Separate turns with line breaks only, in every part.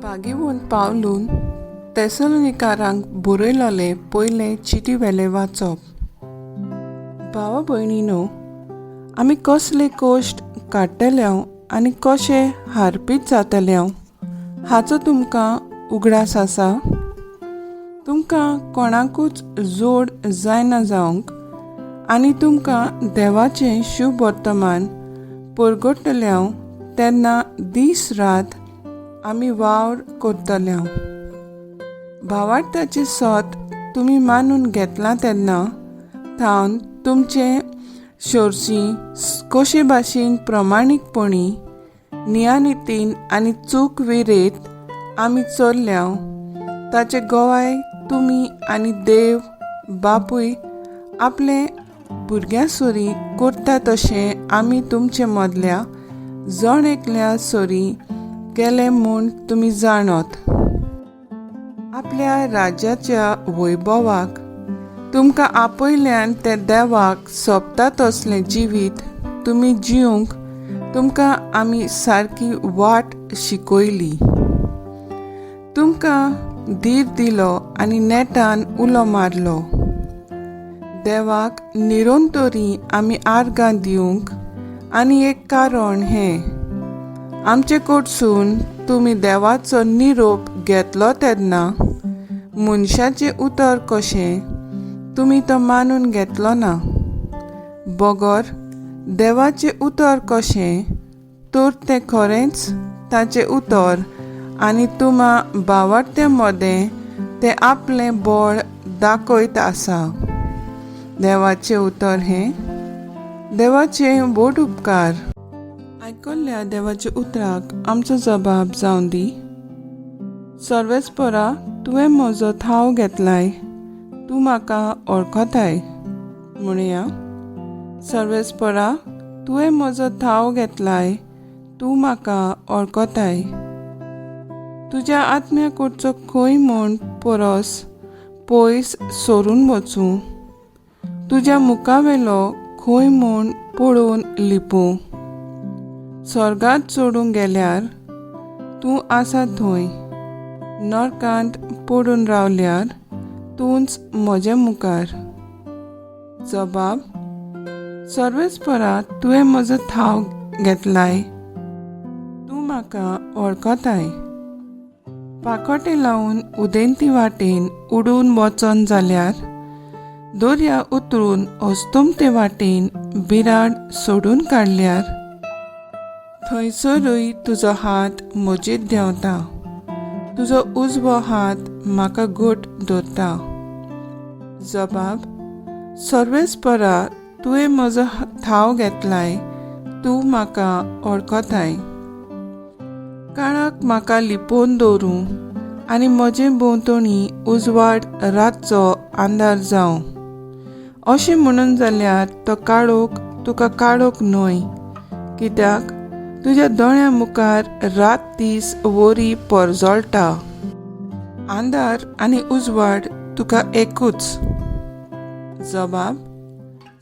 भागेवंत पावलून तेसलोनिकारांक बरयलोलें पयलें चिटी वेलें वाचप. भावा भयणीनो, आमी कसले कश्ट काडटले आनी कशे हारपीत जातले हाचो तुमकां उगडास आसा. तुमकां कोणाकूच जोड जायना जावंक आनी तुमकां देवाचें शुभ वर्तमान परगटतले तेन्ना दीस रात आमी वावर करतले. भावार्थाचें सत तुमी मानून घेतलां तेन्ना थावन तुमचे शोरशी कशे भाशेन प्रमाणीकपणी नियानितीन आनी चूक विरेत आमी चल्ल्या ताचे गवाय तुमी आनी देव बापूय आपले भुरग्यां सरी करता तशें आमी तुमचे मदल्या जण एकल्या सरी केलें म्हूण तुमी जाणत. आपल्या राज्याच्या वैभवाक तुमकां आपयल्यान ते देवाक सोबता तसलें जिवीत तुमी जिवंक तुमकां आमी सारकी वाट शिकयली. तुमकां धीर दिलो आनी नेटान उलो मारलो. देवाक निरंतरी आमी आर्गां दिवंक आनी एक कारण हें, आमचे कडसून तुमी देवाचो निरोप घेतलो तेन्ना मनशाचें उतर कशें तुमी तो मानून घेतलो ना, बगर देवाचें उतर कशें तर तें खरेंच ताचें उतर आनी तुमा भावार्त्या मदें तें आपलें बळ दाखयत आसा. देवाचें उतर हें देवाचें व्हड उपकार. आयकल्ल्या देवाच्या उतराक आमचो जबाब जावन दी. सर्वेस्परा, तुवें म्हजो थाव घेतलाय, तूं म्हाका वळखताय. म्हणया, सर्वेस्परा, तुवें म्हजो थाव घेतलाय, तूं म्हाका वळखताय. तुज्या आत्म्या कडचो खंय म्हूण परस पयस सरून वचूं, तुज्या मुखावेलो खंय म्हूण पळोवन लिपूं. स्वर्गांत चडूंक गेल्यार तूं आसा थंय, नरकांत पडून रावल्यार तूंच म्हजे मुखार. जबाब, सर्वेस्परा, तुवें म्हजो थाव घेतलाय, तूं म्हाका वळखताय. पाखोटें लावन उदेंती वाटेन उडून वचोन जाल्यार, दर्या उतरून अस्तमते वाटेन बिराड सोडून काडल्यार, थंयसरूय तुजो हात म्हजेर देंवता, तुजो उजवो हात म्हाका घट धरता. जबाब, सर्वेस्परा, तुवें म्हजो थाव घेतलाय, तूं म्हाका वळखताय. काळाक म्हाका लिपोवन दवरूं आनी म्हजे भोंवतणी उजवाड रातचो अंदार जावं, अशें म्हणून जाल्यार तो काळोख तुका काळोख न्हय, कित्याक तुज्या दोळ्यां मुखार रात दीस वरी परजळटा. आंधार आनी उजवाड तुका एकूच. जबाब,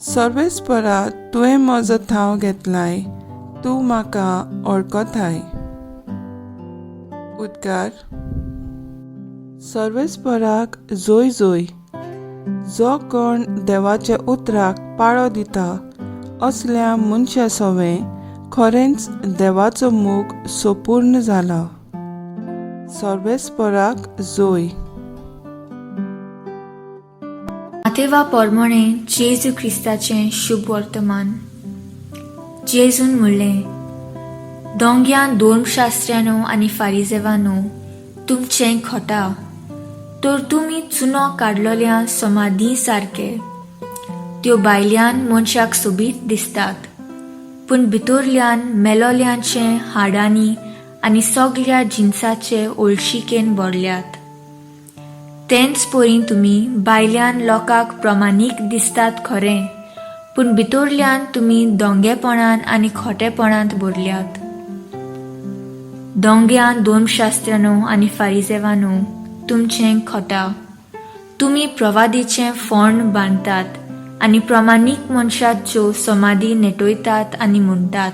सर्वेस्परा, तुवें म्हजो थाव घेतलाय, तूं म्हाका वळखताय. उद्गार, सर्वेस्पराक जोय जोय. जो कोण देवाच्या उतराक पाळो दिता असल्या मनशा सवें खरेंच देवाचो मोग सोपूर्ण जाला. सर्वेस्पराक जोय.
मातेवा पोरमोणे जेजू क्रिस्ताचें शुभ वर्तमान. जेजून म्हणलें, दोंग्यान धर्मशास्त्र्यानो आनी फारिजेवानो, तुमचें खोटा, तर तुमी चुनो काडलोल्या समाधी सारके. त्यो भायल्यान मनशाक सोबीत दिसतात, पूण भितरल्यान मेलोल्यांचे हाडांनी आनी सगल्या जिनसाचे ओळशिकेन भरल्यात. तेंच परी तुमी भायल्यान लोकांक प्रमाणीक दिसतात खरें, पूण भितरल्यान तुमी दोंगेपणान आनी खोटेपणांत भरल्यात. दोंग्यान धर्मशास्त्र्यानो आनी फारिजेवानो, तुमचें खोटा, तुमी प्रवादीचें फोंड बांदतात आनी प्रमाणीक मनशाच्यो समाधी नेटयतात आनी म्हणटात,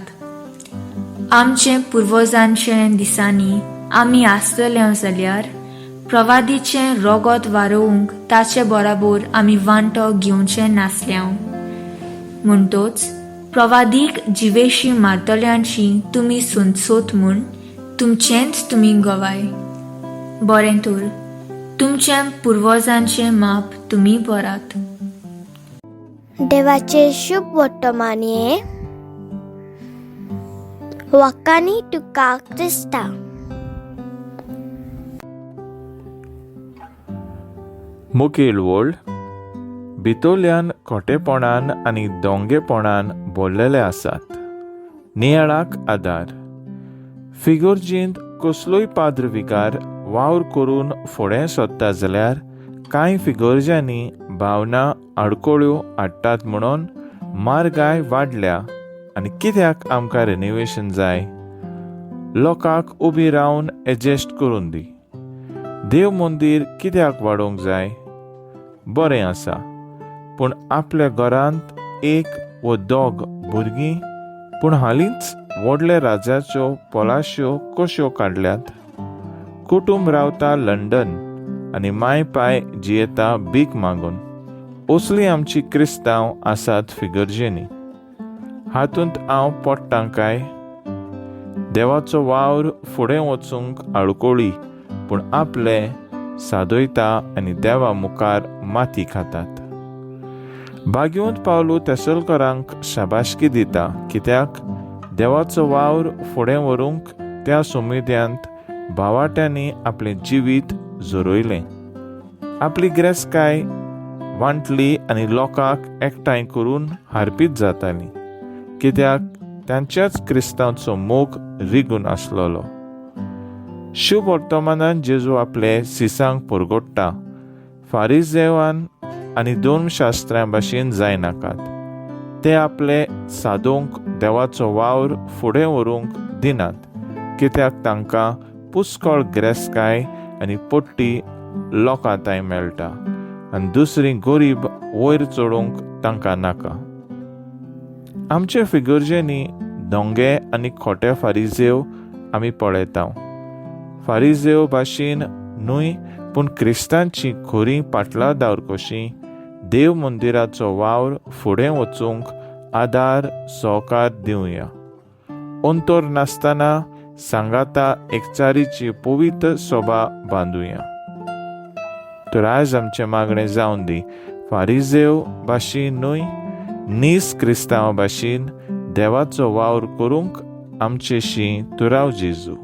आमचे पुर्वजांचे दिसांनी आमी आसतले जाल्यार प्रवादीचें रोगोत वारोवंक ताचे बराबर आमी वांटो घेवचें नासल्याव. म्हणटोच प्रवादीक जिवेशी मारतल्यांची तुमी सोंसोत म्हूण तुमचेंच तुमी गवाय. बरें तर, तुमच्या पुर्वजांचें माप तुमी भरात.
देवाचे शुभ वर्तमानये वाकांनी तुका क्रिस्ता.
मुखेल वळ भितोल्यान खोटेपणान आनी दोंगेपणान भरलेले आसात. नियाळाक आदार. फिगोर्जींत कसलोय पाद्र विगार वावर करून फुडें सोदता जाल्यार कांय फिगोर्ज्यांनी भावना आडकोळ्यो हाडटात म्हणून म्हारगाय वाडल्या आनी कित्याक आमकां रेनोवेशन जाय? लोकांक उबी रावन एडजस्ट करून दी. देव मंदीर कित्याक वाडोवंक जाय? बरें आसा, पूण आपल्या घरांत एक वो दोग भुरगीं. पूण हालींच व्हडल्या राजाच्यो पोलाश्यो कश्यो काडल्यात. कुटूंब रावता लंडन आनी माय पाय जियेता भीक मागून. असली आमची क्रिस्तांव आसात फिगर्जेनी. हातूंत हांव पडटां काय? देवाचो वावर फुडें वचूंक आडकोळी, पूण आपले सादयता आनी देवा मुखार माती खातात. भाग्यवंत पावलू तेसलकरांक शाबासकी दिता, कित्याक देवाचो वावर फुडें व्हरूंक त्या समुद्यांत भावाट्यांनी आपलें जिवीत झरयलें, आपली ग्रेसकाय वांटली आनी लोकांक एकठांय करून हारपीत जाताली, कित्याक तांच्याच क्रिस्तांवचो मोग रिगून आसलेलो. शुभ वर्तमानान जेजू आपले सिसांक परगोडटा, फारिजेवान आनी दोन शास्त्रां भाशेन जायनाकात. ते आपले सादोवंक देवाचो वावर फुडें व्हरूंक दिनात, कित्याक तांकां पुस्कळ ग्रेसकाय आनी पट्टी लोकां थंय मेळटा आनी दुसरी गरीब वयर चडोवंक तांकां नाका. आमचे फिगर्जेनी दोंगे आनी खोटे फारिजेव आमी पळयता. फारिजेव भाशेन न्हय, पूण क्रिस्तांची खरी पाटलादार कशी देव मंदिराचो वावर फुडें वचूंक आदार सहकार दिवया. अंतर नासतना सांगाता एकचारीची पवित्र सोबा बांदुया. तर आयज आमचें मागणें जावन दी, फारिजेव भाशेन न्हय, नीस क्रिस्तांव भाशेन देवाचो वावर करूंक आमचेशी तुराव जेजू.